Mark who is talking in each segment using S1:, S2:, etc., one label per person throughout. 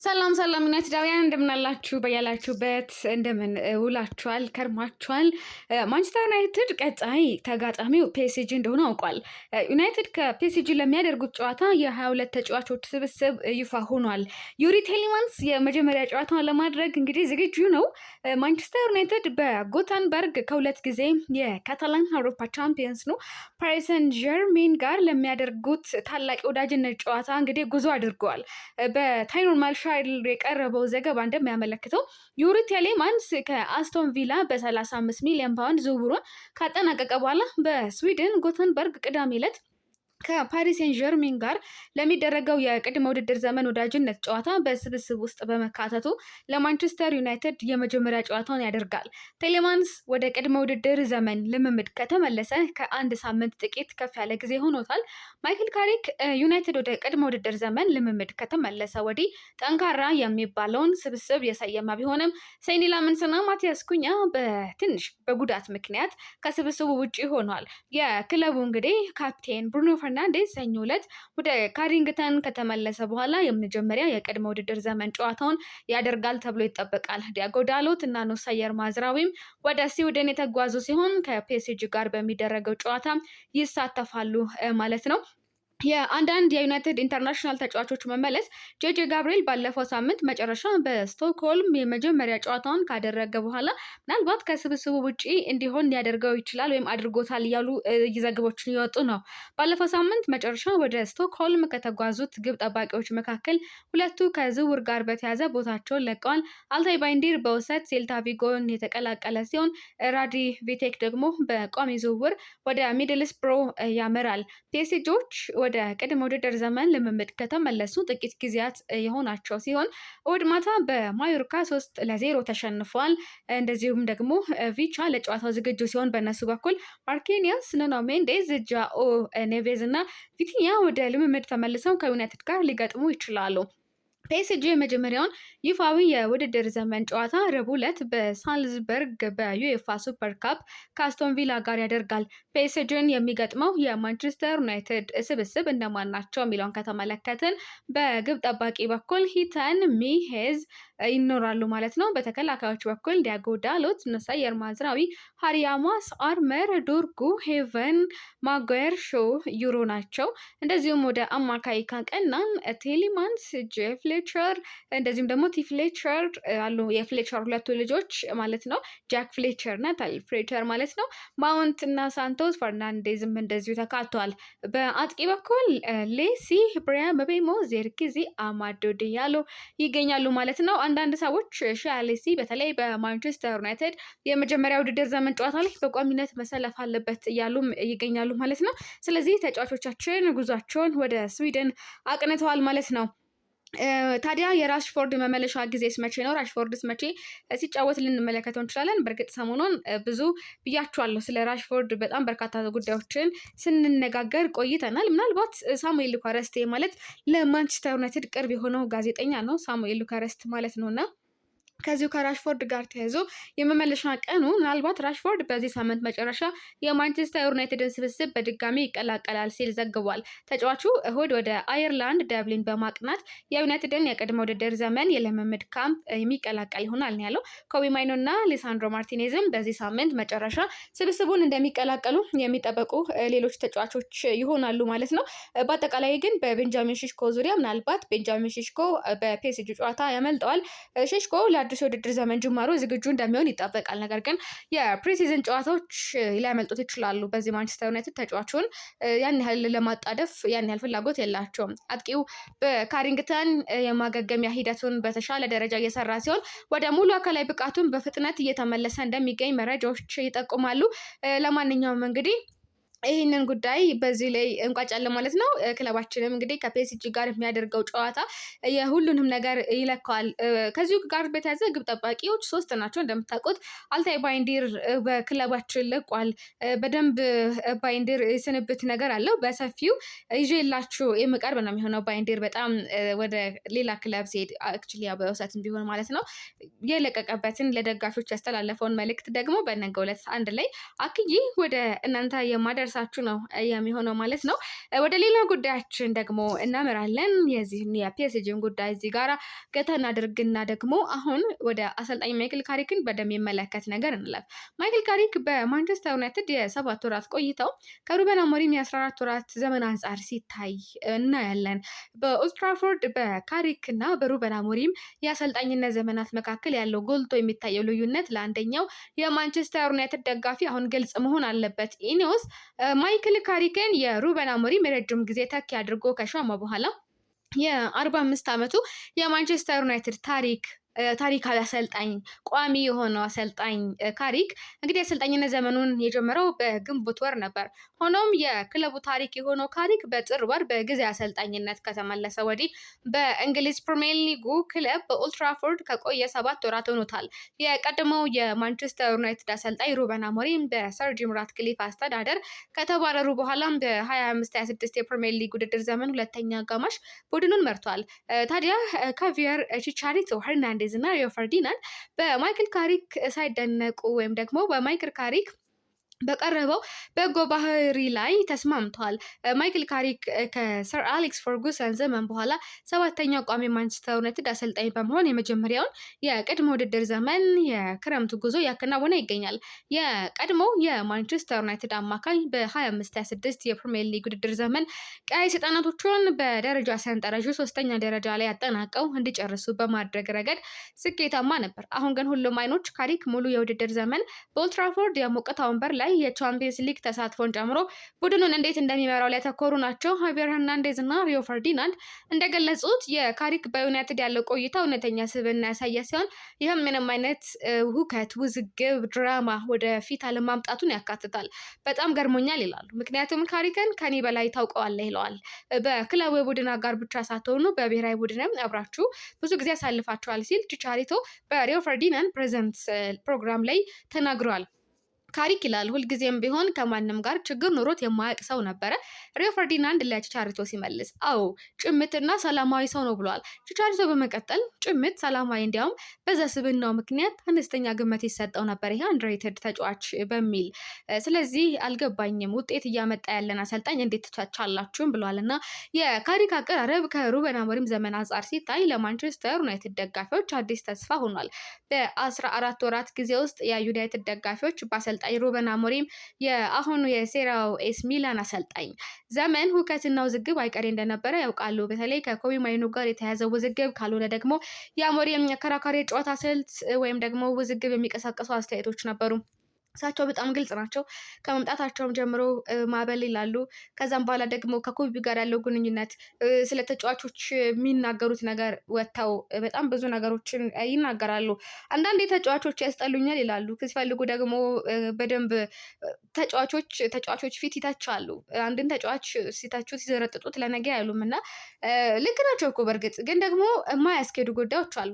S1: ሰላም ሰላም ዩናይትዳውያን እንደምናላችሁ በያላችሁበት እንደምን ውላችኋል ከርማችኋል። ማንቸስተር ዩናይትድ ቀጣይ ተጋጣሚው ፒኤስጂ እንደሆነ አውቋል። ዩናይትድ ከፒኤስጂ ለሚያደርጉት ጨዋታ የ22 ተጫዋቾች ስብስብ ይፋ ሆኗል። ዩሪ ቴሌማንስ የመጀመሪያ ጨዋታውን ለማድረግ እንግዲህ ዝግጁ ነው። ማንቸስተር ዩናይትድ በጎተንበርግ ከሁለት ጊዜ የካታላን አውሮፓ ቻምፒየንስ ነው ፓሪስ ሰን ዠርሜን ጋር ለሚያደርጉት ታላቅ የወዳጅነት ጨዋታ እንግዲህ ጉዞ አድርገዋል። በታይኖር ማልሻ የቀረበው ዘገባ እንደሚያመለክተው ዩሪ ቴሌማንስ ከአስቶን ቪላ በ35 ሚሊዮን ፓውንድ ዝውውሩን ካጠናቀቀ በኋላ በስዊድን ጎተንበርግ ቅዳሜ ዕለት ከፓሪስ ሴን ዠርሜን ጋር ለሚደረገው የቅድመ ውድድር ዘመን ወዳጅነት ጨዋታ በስብስብ ውስጥ በመካተቱ ለማንቸስተር ዩናይትድ የመጀመሪያ ጨዋታውን ያደርጋል። ቴሌማንስ ወደ ቅድመ ውድድር ዘመን ልምምድ ከተመለሰ ከአንድ ሳምንት ጥቂት ከፍ ያለ ጊዜ ሆኖታል። ማይክል ካሪክ ዩናይትድ ወደ ቅድመ ውድድር ዘመን ልምምድ ከተመለሰ ወዲህ ጠንካራ የሚባለውን ስብስብ የሰየመ ቢሆንም ሴኒ ላመንስና ማቲያስ ኩኛ በትንሽ በጉዳት ምክንያት ከስብስቡ ውጪ ሆኗል። የክለቡ እንግዲህ ካፕቴን ብሩኖ ፈርናንዴዝ ሰኞ ዕለት ወደ ካሪንግተን ከተመለሰ በኋላ የመጀመሪያ የቅድመ ውድድር ዘመን ጨዋታውን ያደርጋል ተብሎ ይጠበቃል። ዲያጎ ዳሎት እና ኑሳየር ማዝራዊም ወደ ስዊድን የተጓዙ ሲሆን ከፒኤስጂ ጋር በሚደረገው ጨዋታ ይሳተፋሉ ማለት ነው። የአንዳንድ የዩናይትድ international ተጫዋቾች መመለስ ጄጄ ጋብርኤል ባለፈው ሳምንት መጨረሻ በስቶክሆልም የመጀመሪያ ጨዋታውን ካደረገ በኋላ ምናልባት ከስብስቡ ውጪ እንዲሆን ሊያደርገው ይችላል ወይም አድርጎታል እያሉ ዘገባዎችን እየወጡ ነው። ባለፈው ሳምንት መጨረሻ ወደ ስቶክሆልም ከተጓዙት ግብ ጠባቂዎች መካከል ሁለቱ ከዝውውር ጋር በተያያዘ ቦታቸውን ለቀዋል። አልታይ ባይንዲር በውሰት ሴልታ ቪጎን የተቀላቀለ ሲሆን ራዲ ቪቴክ ደግሞ በቋሚ ዝውውር ወደ ሚድልስብሮ ያመራል። ፒኤስጂዎች ወደ ቅድመ ውድድር ዘመን ልምምድ ከተመለሱ ጥቂት ጊዜያት የሆናቸው ሲሆን እሁድ ማታ በማዮርካ 3-0 ተሸንፏል። እንደዚሁም ደግሞ ቪቻ ለጨዋታው ዝግጁ ሲሆን በእነሱ በኩል ማርኪኒያስ፣ ኑኖ ሜንዴዝ፣ ጃኦ ኔቬዝ እና ቪቲኛ ወደ ልምምድ ተመልሰው ከዩናይትድ ጋር ሊገጥሙ ይችላሉ። ፒኤስጂ የመጀመሪያውን ይፋዊ የውድድር ዘመን ጨዋታ ረቡዕ ዕለት በሳልዝበርግ በዩኤፋ ሱፐር ካፕ ከአስቶን ቪላ ጋር ያደርጋል። ፒኤስጂን የሚገጥመው የማንቸስተር ዩናይትድ ስብስብ እነማን ናቸው የሚለውን ከተመለከትን በግብ ጠባቂ በኩል ሂተን ሚሄዝ ይኖራሉ ማለት ነው። በተከላካዮች በኩል ዲያጎ ዳሎት፣ ኑሳየር ማዝራዊ፣ ሃሪ አማስ፣ አርመር፣ ዶርጉ፣ ሄቨን፣ ማጓየር፣ ሾ ዩሮ ናቸው። እንደዚሁም ወደ አማካይ ካቀናን ቴሊማንስ፣ ጄ ፍሌቸር እንደዚሁም ደግሞ ቲ ፍሌቸር አሉ። የፍሌቸር ሁለቱ ልጆች ማለት ነው። ጃክ ፍሌቸር እና ታል ፍሌቸር ማለት ነው። ማውንት እና ሳንቶስ ፈርናንዴዝም እንደዚሁ ተካቷል። በአጥቂ በኩል ሌሲ፣ ብሪያን ምቤሞ፣ ዜርኪዚ፣ አማዶ ዲያሎ ይገኛሉ ማለት ነው። አንዳንድ ሰዎች ሺያ ሌሲ በተለይ በማንቸስተር ዩናይትድ የመጀመሪያ ውድድር ዘመን ጨዋታ ላይ በቋሚነት መሰለፍ አለበት እያሉም ይገኛሉ ማለት ነው። ስለዚህ ተጫዋቾቻችን ጉዟቸውን ወደ ስዊድን አቅንተዋል ማለት ነው። ታዲያ የራሽፎርድ መመለሻ ጊዜስ መቼ ነው? ራሽፎርድስ መቼ ሲጫወት ልንመለከተው እንችላለን? በእርግጥ ሰሞኑን ብዙ ብያችኋለሁ ስለ ራሽፎርድ በጣም በርካታ ጉዳዮችን ስንነጋገር ቆይተናል። ምናልባት ሳሙኤል ሉካረስት ማለት ለማንቸስተር ዩናይትድ ቅርብ የሆነው ጋዜጠኛ ነው። ሳሙኤል ሉካረስት ማለት ነው እና ከዚሁ ከራሽፎርድ ጋር ተያይዞ የመመለሻ ቀኑ ምናልባት ራሽፎርድ በዚህ ሳምንት መጨረሻ የማንቸስተር ዩናይትድን ስብስብ በድጋሚ ይቀላቀላል ሲል ዘግቧል። ተጫዋቹ እሁድ ወደ አየርላንድ ደብሊን በማቅናት የዩናይትድን የቅድመ ውድድር ዘመን የልምምድ ካምፕ የሚቀላቀል ይሆናል ነው ያለው። ኮቢ ማይኖ እና ሊሳንድሮ ማርቲኔዝም በዚህ ሳምንት መጨረሻ ስብስቡን እንደሚቀላቀሉ የሚጠበቁ ሌሎች ተጫዋቾች ይሆናሉ ማለት ነው። በአጠቃላይ ግን በቤንጃሚን ሼሽኮ ዙሪያ ምናልባት ቤንጃሚን ሼሽኮ በፒኤስጂ ጨዋታ ያመልጠዋል። ሼሽኮ ለአዲሱ የውድድር ዘመን ጅማሮ ዝግጁ እንደሚሆን ይጠበቃል። ነገር ግን የ pre-season ጨዋታዎች ሊያመልጡት ይችላሉ። በዚህ ማንቸስተር ዩናይትድ ተጫዋቹን ያን ያህል ለማጣደፍ ያን ያህል ፍላጎት የላቸውም። አጥቂው በካሪንግተን የማገገሚያ ሂደቱን በተሻለ ደረጃ እየሰራ ሲሆን ወደ ሙሉ አካላዊ ብቃቱን በፍጥነት እየተመለሰ እንደሚገኝ መረጃዎች ይጠቁማሉ። ለማንኛውም እንግዲህ ይህንን ጉዳይ በዚህ ላይ እንቋጫለን ማለት ነው። ክለባችንም እንግዲህ ከፒኤስጂ ጋር የሚያደርገው ጨዋታ የሁሉንም ነገር ይለካዋል። ከዚሁ ጋር በተያያዘ ግብ ጠባቂዎች ሶስት ናቸው እንደምታውቁት። አልታይ ባይንዲር በክለባችን ለቋል። በደንብ ባይንዲር የስንብት ነገር አለው። በሰፊው ይዤላችሁ የምቀርብ ነው የሚሆነው። ባይንዲር በጣም ወደ ሌላ ክለብ ሲሄድ actually ያው በውሰትም ቢሆን ማለት ነው የለቀቀበትን ለደጋፊዎች ያስተላለፈውን መልእክት ደግሞ በነገው ዕለት አንድ ላይ አክዬ ወደ እናንተ የማደርስ የምናደርሳችሁ ነው የሚሆነው ማለት ነው። ወደ ሌላ ጉዳያችን ደግሞ እናመራለን። የዚህን የፒኤስጂን ጉዳይ እዚህ ጋራ ገታ እናድርግና ደግሞ አሁን ወደ አሰልጣኝ ማይክል ካሪክን በደንብ የሚመለከት ነገር እንለፍ። ማይክል ካሪክ በማንቸስተር ዩናይትድ የ7 ወራት ቆይተው ከሩበን አሞሪም የ14 ወራት ዘመን አንጻር ሲታይ እናያለን። በኦልድትራፎርድ በካሪክ እና በሩበን አሞሪም የአሰልጣኝነት ዘመናት መካከል ያለው ጎልቶ የሚታየው ልዩነት ለአንደኛው የማንቸስተር ዩናይትድ ደጋፊ አሁን ግልጽ መሆን አለበት። ኢኒዮስ ማይክል ካሪክን የሩበን አሞሪም የረጅም ጊዜ ተኪ አድርጎ ከሾመ በኋላ የ45 ዓመቱ የማንቸስተር ዩናይትድ ታሪካዊ አሰልጣኝ፣ ቋሚ የሆነው አሰልጣኝ ካሪክ እንግዲህ የአሰልጣኝነት ዘመኑን የጀመረው በግንቦት ወር ነበር። ሆኖም የክለቡ ታሪክ የሆነው ካሪክ በጥር ወር በጊዜ አሰልጣኝነት ከተመለሰ ወዲህ በእንግሊዝ ፕሪሚየር ሊጉ ክለብ በኦልድትራፎርድ ከቆየ 7 ወራት ሆኖታል። የቀድሞው የማንቸስተር ዩናይትድ አሰልጣኝ ሩበን አሞሪም በሰር ጂም ራትክሊፍ አስተዳደር ከተባረሩ በኋላም በ25/26 የፕሪሚየር ሊግ ውድድር ዘመን ሁለተኛ አጋማሽ ቡድኑን መርቷል። ታዲያ ሃቪየር ቺቻሪቶ ሄርናንዴዝ እና ሪዮ ፈርዲናንድ በማይክል ካሪክ ሳይደነቁ ወይም ደግሞ በማይክል ካሪክ በቀረበው በጎ ባህሪ ላይ ተስማምተዋል። ማይክል ካሪክ ከሰር አሌክስ ፈርጉሰን ዘመን በኋላ ሰባተኛው ቋሚ ማንቸስተር ዩናይትድ አሰልጣኝ በመሆን የመጀመሪያውን የቅድመ ውድድር ዘመን የክረምቱ ጉዞ እያከናወነ ይገኛል። የቀድሞው የማንቸስተር ዩናይትድ አማካኝ በ25/26 የፕሪሚየር ሊግ ውድድር ዘመን ቀይ ሰይጣናቶቹን በደረጃ ሰንጠረዡ ሶስተኛ ደረጃ ላይ አጠናቀው እንዲጨርሱ በማድረግ ረገድ ስኬታማ ነበር። አሁን ግን ሁሉም አይኖች ካሪክ ሙሉ የውድድር ዘመን በኦልድትራፎርድ የሞቅታ ወንበር ላይ የቻምፒየንስ ሊግ ተሳትፎን ጨምሮ ቡድኑን እንዴት እንደሚመራው ላይ ያተኮሩ ናቸው። ሃቪየር ሄርናንዴዝ እና ሪዮ ፈርዲናንድ እንደገለጹት የካሪክ በዩናይትድ ያለው ቆይታ እውነተኛ ስብዕና ያሳየ ሲሆን ይህም ምንም አይነት ሁከት፣ ውዝግብ፣ ድራማ ወደፊት አለማምጣቱን ያካትታል። በጣም ገርሞኛል ይላሉ። ምክንያቱም ካሪክን ከኔ በላይ ታውቀዋለህ ይለዋል። በክለቡ የቡድን አጋር ብቻ ሳትሆኑ በብሔራዊ ቡድንም አብራችሁ ብዙ ጊዜ አሳልፋችኋል ሲል ቺቻሪቶ በሪዮ ፈርዲናንድ Presents ፕሮግራም ላይ ተናግሯል። ካሪክ ይላል ሁልጊዜም ቢሆን ከማንም ጋር ችግር ኖሮት የማያውቅ ሰው ነበረ። ሪዮ ፈርዲናንድ ለቺቻሪቶ ሲመልስ አዎ፣ ጭምትና ሰላማዊ ሰው ነው ብሏል። ቺቻሪቶ በመቀጠል ጭምት፣ ሰላማዊ፣ እንዲያውም በዛ ስብዕናው ምክንያት አነስተኛ ግምት ይሰጠው ነበር፣ ይሄ underrated ተጫዋች በሚል። ስለዚህ አልገባኝም፣ ውጤት እያመጣ ያለን አሰልጣኝ እንዴት ትተቻላችሁም ብሏል። እና የካሪክ አቀራረብ ከሩበን አሞሪም ዘመን አንጻር ሲታይ ለማንቸስተር ዩናይትድ ደጋፊዎች አዲስ ተስፋ ሆኗል። በ14 ወራት ጊዜ ውስጥ የዩናይትድ ደጋፊዎች በአሰልጣኝ ሩበን አሞሪም፣ የአሁኑ የሴሪያው ኤሲ ሚላን አሰልጣኝ ዘመን ሁከትና ውዝግብ አይቀሬ እንደነበረ ያውቃሉ። በተለይ ከኮቢ ማይኑ ጋር የተያዘ ውዝግብ ካልሆነ ደግሞ የአሞሪም አከራካሪ የጨዋታ ስልት ወይም ደግሞ ውዝግብ የሚቀሰቅሱ አስተያየቶች ነበሩ። እሳቸው በጣም ግልጽ ናቸው። ከመምጣታቸውም ጀምሮ ማበል ይላሉ። ከዛም በኋላ ደግሞ ከኮቢ ጋር ያለው ግንኙነት፣ ስለ ተጫዋቾች የሚናገሩት ነገር ወጥተው በጣም ብዙ ነገሮችን ይናገራሉ። አንዳንዴ ተጫዋቾች ያስጠሉኛል ይላሉ። ሲፈልጉ ደግሞ በደንብ ተጫዋቾች ፊት ይተቻሉ። አንድን ተጫዋች ሲተቹት፣ ሲዘረጥጡት ለነገ አይሉም እና ልክ ናቸው እኮ። በእርግጥ ግን ደግሞ የማያስኬዱ ጉዳዮች አሉ።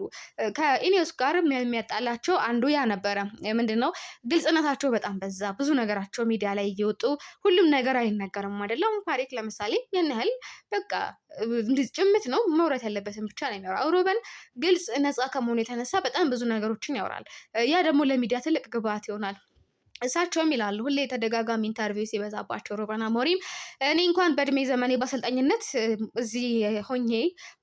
S1: ከኢኔዮስ ጋር የሚያጣላቸው አንዱ ያ ነበረ። ምንድነው? ግልጽነታቸው በጣም በዛ። ብዙ ነገራቸው ሚዲያ ላይ እየወጡ ሁሉም ነገር አይነገርም አይደለም። ካሪክ ለምሳሌ ያን ያህል በቃ ጭምት ነው፣ መውራት ያለበትን ብቻ ነው የሚያወራው። ሩበን ግልጽ ነፃ ከመሆኑ የተነሳ በጣም ብዙ ነገሮችን ያወራል። ያ ደግሞ ለሚዲያ ትልቅ ግብአት ይሆናል። እሳቸውም ይላሉ ሁሌ ተደጋጋሚ interview ሲበዛባቸው ሩበን አሞሪም፣ እኔ እንኳን በእድሜ ዘመኔ በአሰልጣኝነት እዚህ ሆኜ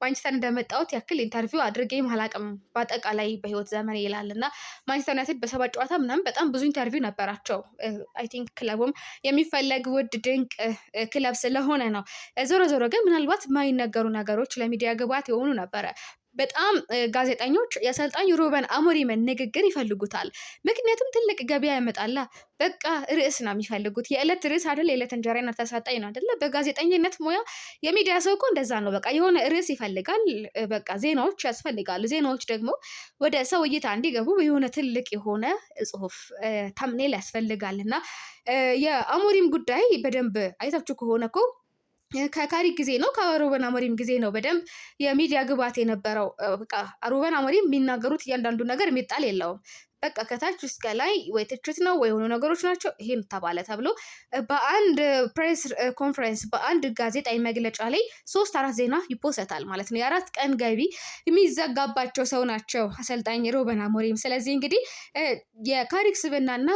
S1: ማንቸስተር እንደመጣሁት ያክል interview አድርጌም አላቅም በአጠቃላይ በህይወት ዘመኔ ይላል። እና ማንቸስተር ዩናይትድ በሰባት ጨዋታ ምናምን በጣም ብዙ interview ነበራቸው። I think ክለቡም የሚፈለግ ውድ ድንቅ ክለብ ስለሆነ ነው። ዞሮ ዞሮ ግን ምናልባት የማይነገሩ ነገሮች ለሚዲያ ግብዓት የሆኑ ነበረ። በጣም ጋዜጠኞች የአሰልጣኝ ሩበን አሞሪምን ንግግር ይፈልጉታል። ምክንያቱም ትልቅ ገበያ ያመጣላ። በቃ ርዕስ ነው የሚፈልጉት። የዕለት ርዕስ አይደል? የዕለት እንጀራዬን አታሳጣኝ ነው አይደለ? በጋዜጠኝነት ሙያ የሚዲያ ሰው እኮ እንደዛ ነው። በቃ የሆነ ርዕስ ይፈልጋል። በቃ ዜናዎች ያስፈልጋሉ። ዜናዎች ደግሞ ወደ ሰው እይታ እንዲገቡ የሆነ ትልቅ የሆነ ጽሁፍ thumbnail ያስፈልጋል። እና የአሞሪም ጉዳይ በደንብ አይታችሁ ከሆነ እኮ ከካሪክ ጊዜ ነው፣ ከሩበን አሞሪም ጊዜ ነው በደንብ የሚዲያ ግብዓት የነበረው። በቃ ሩበን አሞሪም የሚናገሩት እያንዳንዱ ነገር የሚጣል የለውም። በቃ ከታች እስከ ላይ ወይ ትችት ነው ወይ የሆኑ ነገሮች ናቸው። ይሄን ተባለ ተብሎ በአንድ press conference፣ በአንድ ጋዜጣዊ መግለጫ ላይ ሶስት አራት ዜና ይፖሰታል ማለት ነው። የ4 ቀን ገቢ የሚዘጋባቸው ሰው ናቸው አሰልጣኝ ሩበን አሞሪም። ስለዚህ እንግዲህ የካሪክ ስብዕናና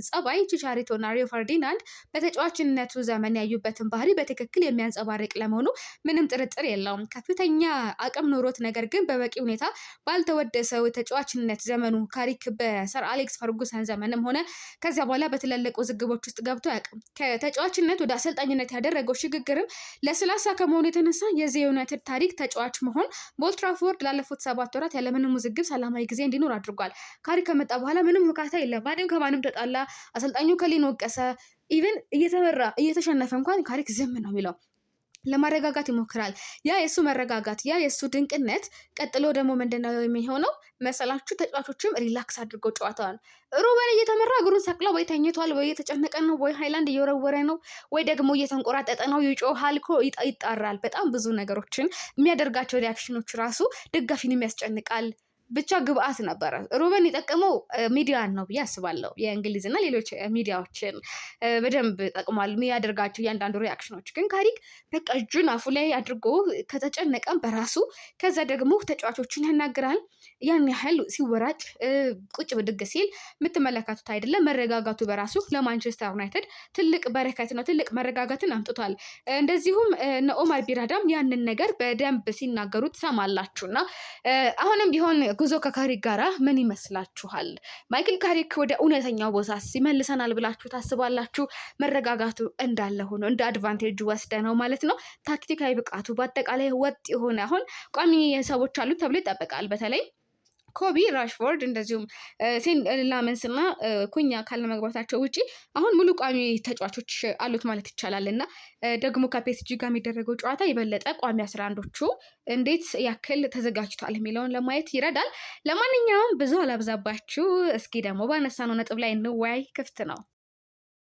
S1: ጸባይ ቺቻሪቶና ሪዮ ፈርዲናንድ በተጫዋችነቱ ዘመን ያዩበትን ባህሪ በትክክል የሚያንጸባርቅ ለመሆኑ ምንም ጥርጥር የለውም። ከፍተኛ አቅም ኖሮት ነገር ግን በበቂ ሁኔታ ባልተወደሰው ተጫዋችነት ዘመኑ ካሪክ በሰር አሌክስ ፈርጉሰን ዘመንም ሆነ ከዚያ በኋላ በትላልቅ ውዝግቦች ውስጥ ገብቶ አያውቅም። ከተጫዋችነት ወደ አሰልጣኝነት ያደረገው ሽግግርም ለስላሳ ከመሆኑ የተነሳ የዚህ የዩናይትድ ታሪክ ተጫዋች መሆን በኦልድ ትራፎርድ ላለፉት 7 ወራት ያለምንም ውዝግብ ሰላማዊ ጊዜ እንዲኖር አድርጓል። ካሪክ ከመጣ በኋላ ምንም ሁካታ የለም። ማንም ከማንም ተጣላ፣ አሰልጣኙ ከሊን ወቀሰ፣ even እየተመራ እየተሸነፈ እንኳን ካሪክ ዝም ነው የሚለው። ለማረጋጋት ይሞክራል። ያ የእሱ መረጋጋት፣ ያ የእሱ ድንቅነት ቀጥሎ ደግሞ ምንድነው የሚሆነው መሰላችሁ? ተጫዋቾችም relax አድርገው ጨዋታዋል። ሩበን እየተመራ እግሩን ሰቅለው ወይ ተኝቷል፣ ወይ እየተጨነቀ ነው፣ ወይ ሃይላንድ እየወረወረ ነው፣ ወይ ደግሞ እየተንቆራጠጠ ነው፣ ይጮሃል፣ ይጣራል። በጣም ብዙ ነገሮችን የሚያደርጋቸው reaction ኖች ራሱ ደጋፊንም ያስጨንቃል። ብቻ ግብአት ነበረ። ሩበን የጠቀመው ሚዲያን ነው ብዬ አስባለሁ። የእንግሊዝና ሌሎች ሚዲያዎችን በደንብ ጠቅሟል። የሚያደርጋቸው እያንዳንዱ reaction ኖች ግን ካሪክ በቃ እጁን አፉ ላይ አድርጎ ከተጨነቀም በራሱ ከዛ ደግሞ ተጫዋቾችን ያናግራል። ያን ያህል ሲወራጭ ቁጭ ብድግ ሲል የምትመለከቱት አይደለም። መረጋጋቱ በራሱ ለማንቸስተር ዩናይትድ ትልቅ በረከት ነው። ትልቅ መረጋጋትን አምጥቷል። እንደዚሁም እነ ኦማር ቢራዳም ያንን ነገር በደንብ ሲናገሩ ትሰማላችሁ። እና አሁንም ቢሆን ጉዞ ከካሪክ ጋራ ምን ይመስላችኋል? ማይክል ካሪክ ወደ እውነተኛው ቦታ ይመልሰናል ብላችሁ ታስባላችሁ? መረጋጋቱ እንዳለ ሆኖ እንደ advantage ወስደ ነው ማለት ነው። ታክቲካዊ ብቃቱ በአጠቃላይ ወጥ የሆነ አሁን ቋሚ ሰዎች አሉት ተብሎ ይጠበቃል። በተለይ ኮቢ፣ ራሽፎርድ እንደዚሁም ላመንስ እና ኩኛ ካለመግባታቸው ውጪ አሁን ሙሉ ቋሚ ተጫዋቾች አሉት ማለት ይቻላል። እና ደግሞ ከፒኤስጂ ጋር የሚደረገው ጨዋታ የበለጠ ቋሚ 11ዎቹ እንዴት ያክል ተዘጋጅቷል የሚለውን ለማየት ይረዳል። ለማንኛውም ብዙ አላብዛባችሁ። እስኪ ደግሞ ባነሳነው ነጥብ ላይ እንወያይ። ክፍት ነው።